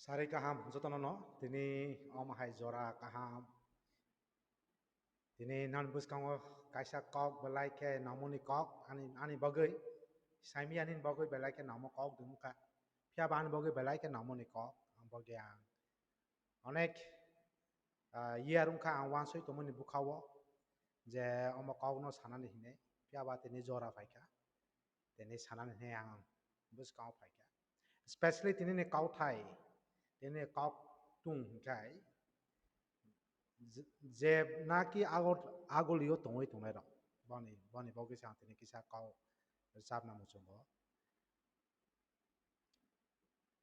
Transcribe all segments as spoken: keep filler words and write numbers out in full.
Tari kaham jotono no, tini omo hai jora kaham. Tini non bwskango kaisa kok belai khe nangmoni kok ani, ani bagwi. Saimi ani bagwi belai khe nangmo kok dungkha. Phiya ba ani bagwi belai khe nangmoni kok. Ang bagwi ang onek, ah, year wngkha ang wansoi tongmani bwkhao je omo kokno sanani hinwi. Phiya ba tini jora phaikha. Tini sanani hinwi ang bwskango phaikha. Especially tini ni kauthai, tini ni kok tung hinkhai je, je naki ago-, agulio tongwi tongnai rok. Boni, boni bagwi se ang tini kisa kok rwchapna muchungo.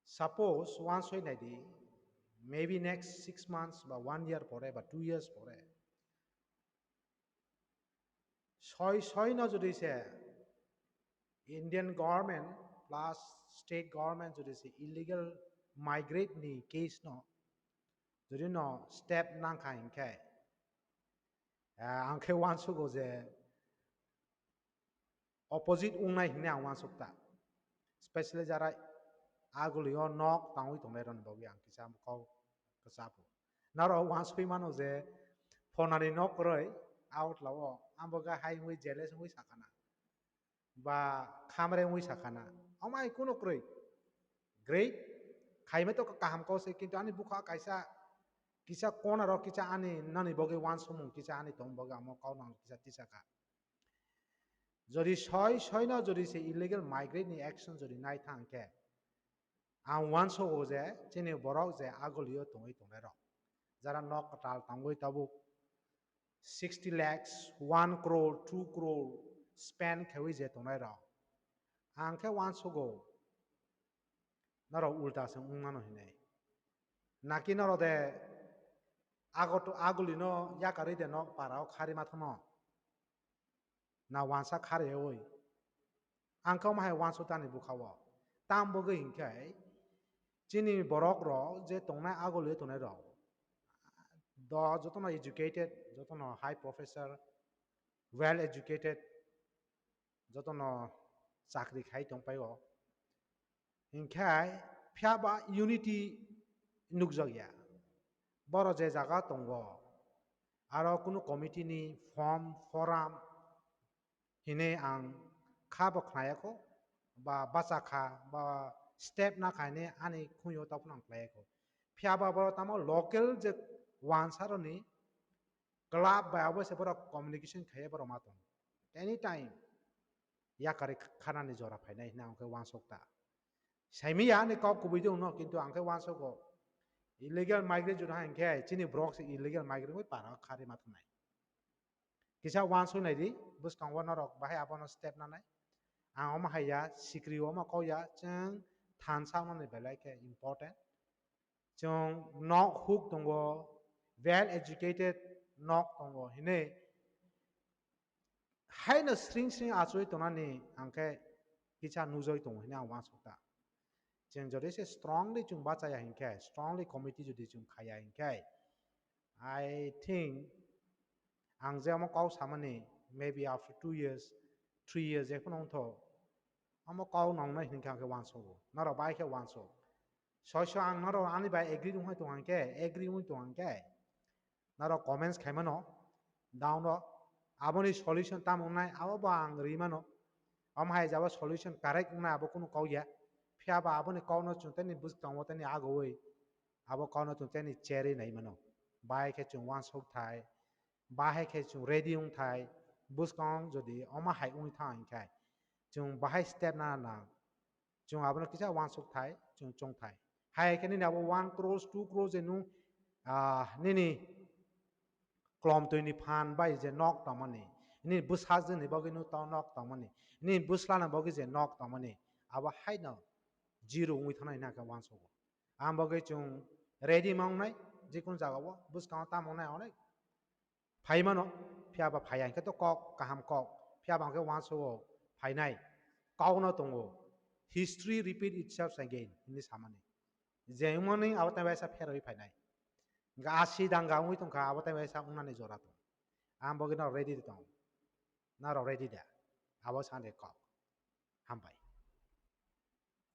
Suppose wansoi naidi, maybe next six months ba one year pore ba two years pore, soi soi no jodi se Indian government plus state government jodi se illegal migrant ni case no jodi no step nangkha hinkhe, ah, ang khe wansugo je opposite wngnai hinwi ang wansukta. Specially jara agulio nok tangwi tongnai rokni bagwi ang kisa kok kwchapho. Norok wansui mano je phonani nok kwrwi out lao, ambo ga hai wngwi jealous wngwi sakana. Ba khamre wngwi sakana. Amai kuno kwrwi. Great. Khaimai to kaham kok se, kintu ani bukha kaisa kisa kona rok kisa ani nani bagwi wansumung kisa ani tong bagwi amo kok nang kisa tisaka. Jodi soi soi no jodi se illegal migrant ni action jodi nai thang khe, ang wansugo je chini borok je agulio tongwi tongnai rok, jara nok kwtal tangwi tabuk sixty lakhs, one crore, two crore spend khewi je tongnai rok, ang khe wansugo norok ulta se wng mano hinwi. Naki norok de agot-, agulino yakarwi de nok parao khari ma thangno. Na wansa khari oi. Ang khe omo hai wansuk tani bukha o. Tam bagwi hinkhe chini borok rok je tongnai agulio tongnai rok. Do jotono educated, jotono high professor, well educated, jotono chakri khai tongpai o. Hinkhe phiya ba unity nukjakya. Borok je jaga tongo, aro kunu committee ni form, forum hinwi ang kha bo khnayakho, ba bacha kha, ba step na khainwi ani khunyo topno ang khlaiyakho. Phiya ba borok tamo local je wansaroni club bai abo se borok communication khaiya borok ma tong. Anytime yakarwi khanani jora phainai hinwi ang khe wansuk ta. Saimiya ani kok kubui de uno, kintu ang khe wansugo. Illegal migrant jora hinkhe chini borok se illegal migrant bai para khari ma thangnai. Kisa wansuk nai di, bwskango norok bahai abono step nanai. Ang omo haiya, sikri omo kokya, chwng thansa wngnani belai khe important. Chwng nok huk tongo, well educated nok tongo hinwi haino sring sring achugwi tongnani ang khe kisa nujagwi tongo hinwi ang wansuk ta. Chwng jodi se strongly chwng bachaya hinkhe, strongly committee jodi chwng khaya hinkhe, I think ang je omo kok samani maybe after two years, three years jephano wngtho, omo kok nongnai hinkhe ang khe wansugo, norok bai khe wansuk. Soi soi ang norok ani bai agree wngwi tong hinkhe, agree wngwi tong hinkhe, norok comments khaimano down o, aboni solution tamo wngnai abo bo ang rimano. Omo hai jabo solution correct wngnai abo kunu kok ya. Phiya ba aboni kokno chwng tini bwskango tini agoi abo kokno chwng tini cherwi naimano. Bai khe chwng wansuk thai, bahai khe chwng ready wng thai, bwskang jodi omo hai wngwi thang hinkhe chwng bahai step na nang. Chwng abono kisa wansuk thai, chwng chong thai. Hai khe nini abo one crore, two crore je nwng, ah, nini klom twi ni phan bai je nok tongmani, nini bwsajwk ni bagwi nwng to nok tongmani, nini bwsla ni bagwi je nok tongmani, abo haino zero wngwi thanai hwnwi ang khe wansugo. Ang bagwi chwng ready ma wngnai, jikunu jagao bwskango tamo wngnai onek. Phai mano, phiya ba phaiya hinkhe to kok, kaham kok, phiya ba hinkhe wansugo phainai. Kokno tongo, "History repeat itself again," hinwi samani. Je wngmani abo tai waisa pherwi phainai. Hinkhe a si danga wngwi tongkha, abo tai waisa wngnani jora tong. Ang bagwi norok ready de tong. Norok ready da? Abo sande kok. Hambai.